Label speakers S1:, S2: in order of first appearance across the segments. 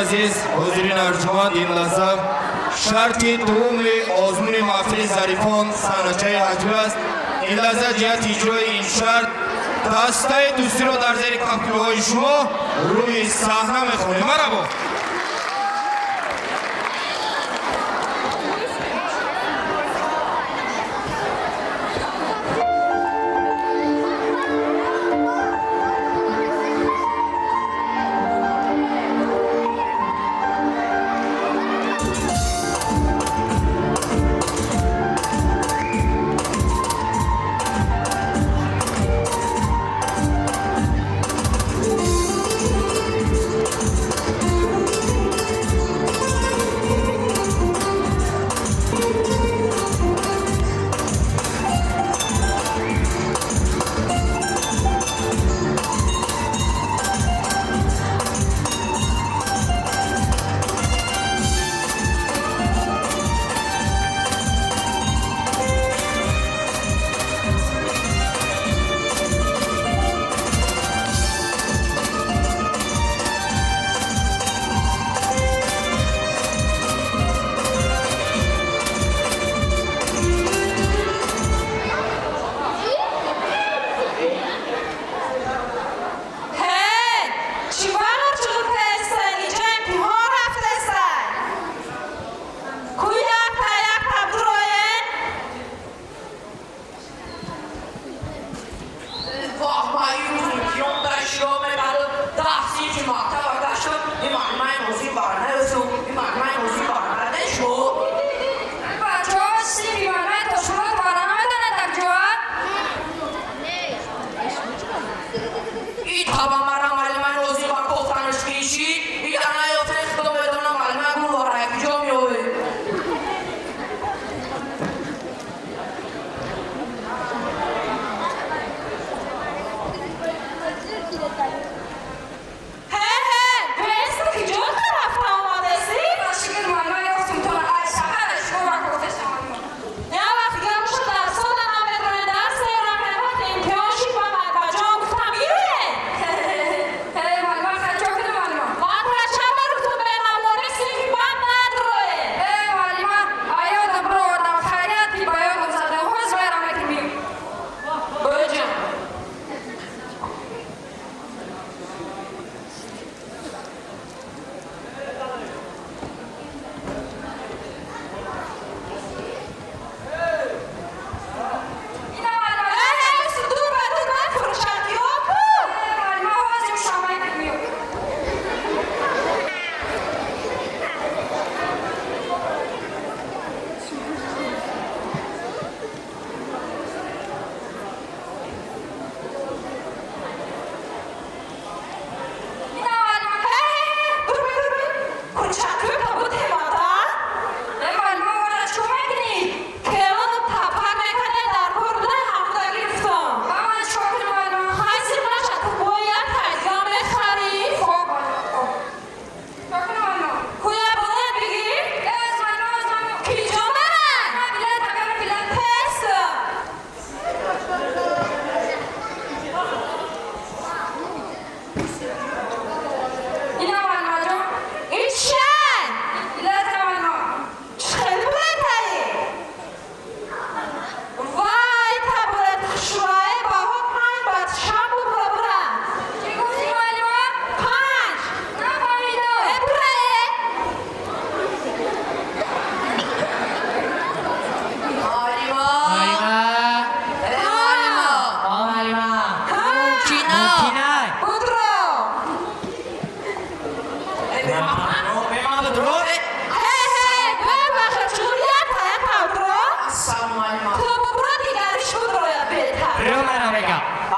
S1: Азиз, ҳозирин арҷманд, ин лаҳза шарти дуввуми озмуни маҳфили зарифон саҳначаи ҳаҷвӣ аст. Ин лаҳза ҷиҳати иҷрои ин шарт дастаи дӯстиро дар зери кафкӯбиҳои шумо рӯи саҳна мехонем. Марҳабо.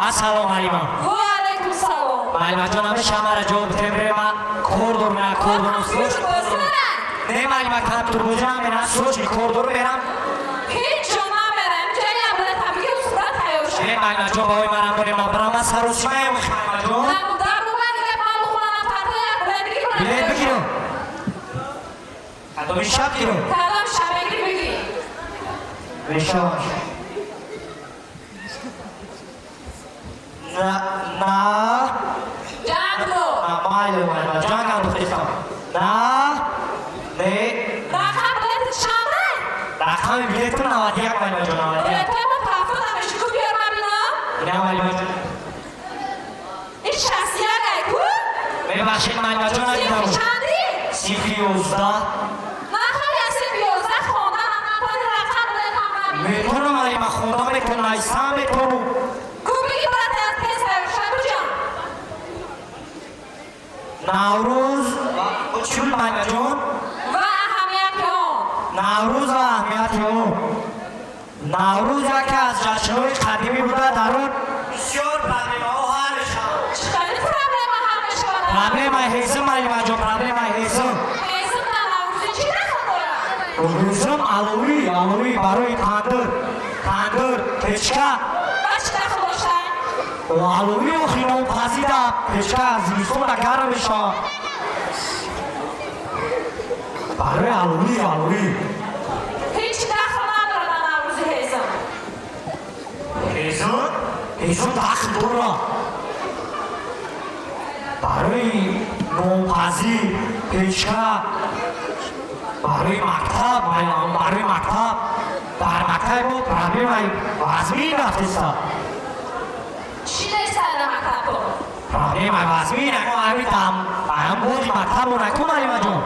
S2: Ассалому алайкум.
S3: Ва алайкум салом.
S2: Муаллима ҷон, ҳама шамара ҷавоб темрема кор дорум, на кор дорум. Не, муаллима, компютер бозӣ мерам, срочно кор дорум, мерам.
S3: Ҳеҷ ҷо намерам. Ҷои аблата бигир, сурат тайёр шуд.
S2: Не, муаллима ҷон, баҳои манам дорем, ман барам, ман саросимаем, муаллима ҷон. Билет бигирам. Кадоми шаб гирам?
S3: Кадом шаб бигир, бигир.
S2: Бешав. На, на.
S3: Ҷанг ро.
S2: Майли, муаллима, ҷангам духтистам. На, не.
S3: Рақам билети чанде?
S2: Рақами билетим 91, маълимаҷон, 91.
S3: Билетҳои мо пафтод ҳамеша ку, биёр, ман бинам.
S2: Ина, маълимаҷон.
S3: Ин 61 ай ку?
S2: Мебахшед, маълимаҷон,
S3: Синфи
S2: надидам.
S3: чанди?
S2: Синфи 11.
S3: Ман хеле аз синфи 11 хондам, ман рақам билетам набинам.
S2: Метавонам, малима, хонда метавонам, нависам метавонам.
S3: Ку биги, брат, аз тез шабуҷон.
S2: Наврӯз чӣ буд, маълимаҷон?
S3: Ва аҳамияти он.
S2: Наврӯз ва аҳамияти он. Наврӯз яке аз ҷашнҳои қадимӣ буда, дар он бисёр проблемаҳо ҳал мешаванд.
S3: Чӣ хеле проблема ҳал мешавад?
S2: Проблемаи ҳезум, маълимаҷон, проблемаи ҳезум.
S3: Ҳезум дар наврӯзӣ чӣ дахл дорад?
S2: Ҳезум, аловӣ барои тандыр, печка.
S3: Ба чӣ дахл дошта?
S2: Аловӣ охи нонпазида печка зимистонда гарм мешавад. Барои аловӣ.
S3: Ҳеҷ дахл надорад дар наврӯзи ҳезум.
S2: Ҳезум? Ҳезум дахл дорад. Барои нонпазӣ, печка, барои мактаб, барои мактаб. Дар мактаби мо проблемаи вазмин рафтеста.
S3: Чӣ неста дар мактабто?
S2: Проблемаи вазмин, ако ҳамин там ҳам боғи мактабмо наку, маълимаҷон.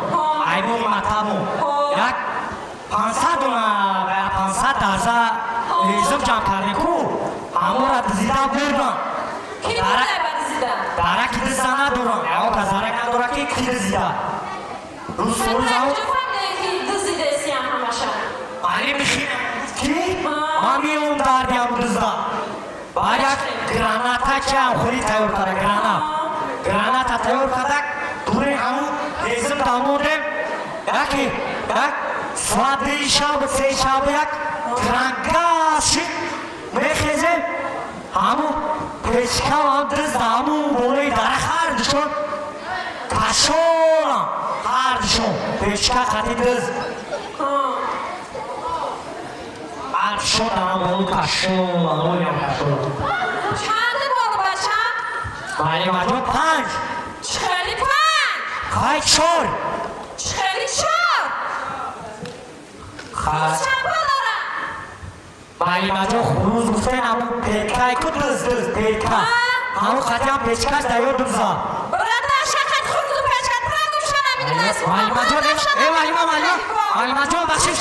S2: Ай боғи мактабмо. Як 500 дона, 500 дарза ҳезум ҷамъ кардем ку. Ҳамонро дизида бурдам.
S3: Ки бурда ба дизида?
S2: Дараки дизда надорам. Ягон кас дарак надорад, ки ки дизида. Рӯз то рӯз
S3: Куҷо фаҳмидем, ки дизидесиям ҳамаша?
S2: Маълим ки ман меом дарди ҳаму дизда. Баъд як граната чиам худи тайёр карда, гранат. Граната тайёр карда, дури ҳаму ҳезум дамодем. Яке як соат 2 шаб, 3 шаб як грангаз шид, мехезем, ҳаму печкам, ҳам дизда ҳаму болои дарахт ҳар душон кашолам, ҳар душон печка қати диз. Ҳар душон дарам боло кашолам, олиам кашолам.
S3: Чанде боло бача?
S2: Маълимаҷон, 5.
S3: Чӣ хели 5?
S2: Хай, 4.
S3: Чӣ хели 4?
S2: Хай.
S3: Чанд пол дорад?
S2: Маълимаҷон, хурӯз гуфтен, ҳаму печкай ку, диз, диз, печка. Ҳаму қатиам печкаш дар ёдум зад.
S3: Брат, шақат хурӯзу печка пура гумша намедонаст.
S2: Маълимаҷон, э, маълима, маълима, маълимаҷон, бахшиш.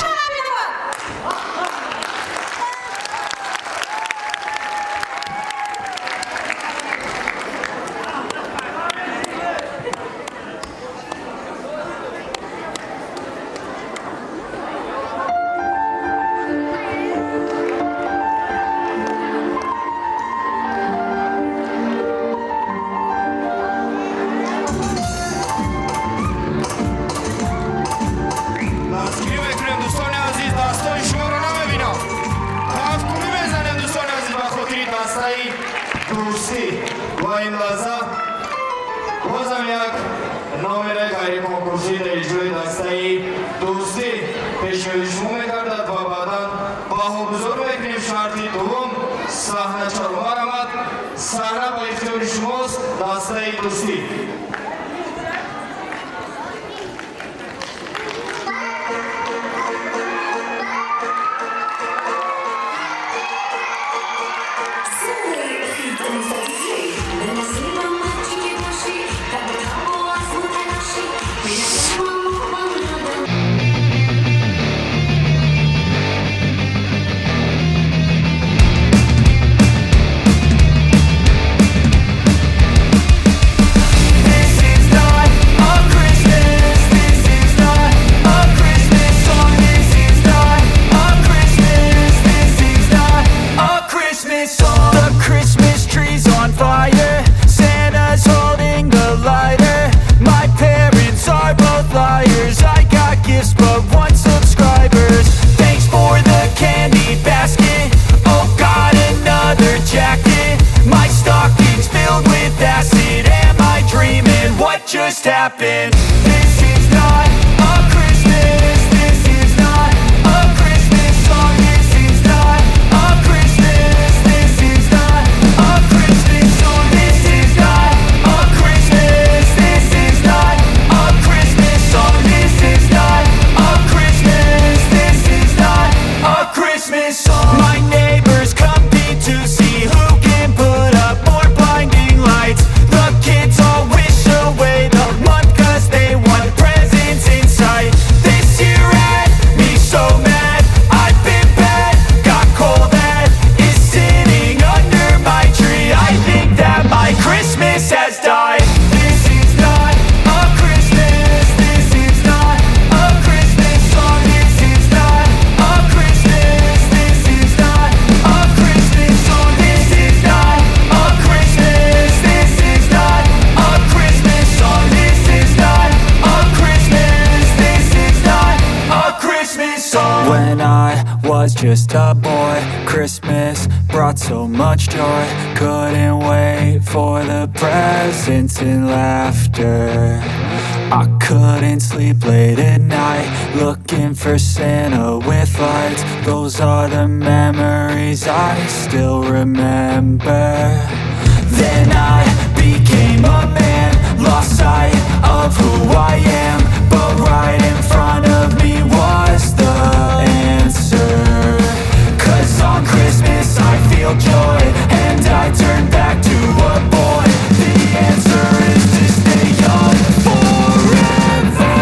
S1: Дастгирӣ мекунем, дӯстони азиз, дастои шуморо намебинам. Кафкунӣ мезанем, дӯстони азиз, ба хотири дастаи дӯстӣ. Ва ин лаҳза бозам як номери ғайриконкурсӣ дар иҷрои дастаи дӯстӣ пешниҳоди шумо мегардад ва баъдан баҳогузор мекунем шарти дуввум саҳначаро. Марҳамат, саҳна ба ихтиёри шумост, дастаи дӯстӣ.
S4: This is not a Christmas. This is not a Christmas song. This is not a Christmas. This is not a Christmas song. The Christmas tree's on fire. Santa's holding the lighter. My parents are both liars. I got gifts but want subscribers. Thanks for the candy basket. Oh God, another jacket. My stocking's filled with acid. Am I dreaming? What just happened? This is not a Christmas. This is not a Christmas song. This is not a Christmas. This is not a Christmas song. This is not a Christmas. This is not a Christmas. Was just a boy, Christmas brought so much joy. Couldn't wait for the presents and laughter. I couldn't sleep late at night, looking for Santa with lights. Those are the memories I still remember. Then I became a man, lost sight of who I am. But right in front of me was the answer. 'Cause on Christmas I feel joy, and I turn back to a boy. The answer is to stay young forever.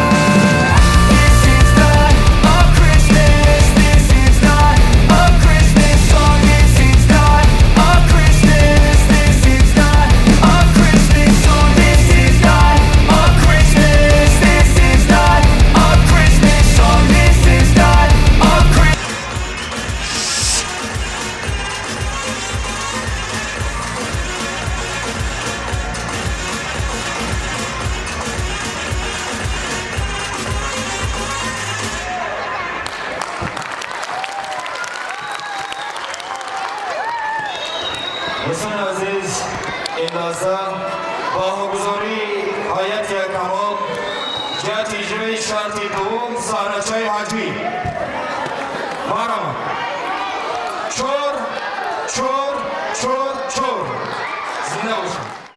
S4: This is not a Christmas, this is not a Christmas song. This is not a Christmas, this is not a Christmas song. This is not a Christmas, this is not a Christmas song. This is not a Christmas.
S1: Дӯстони азиз, ин лаҳза баҳогузории ҳайати ҳакамон ҷиҳати иҷрои шарти дуввум саҳначаи ҳаҷвӣ. Марҳамат. 4, 4, 4, 4. Зинда бошед.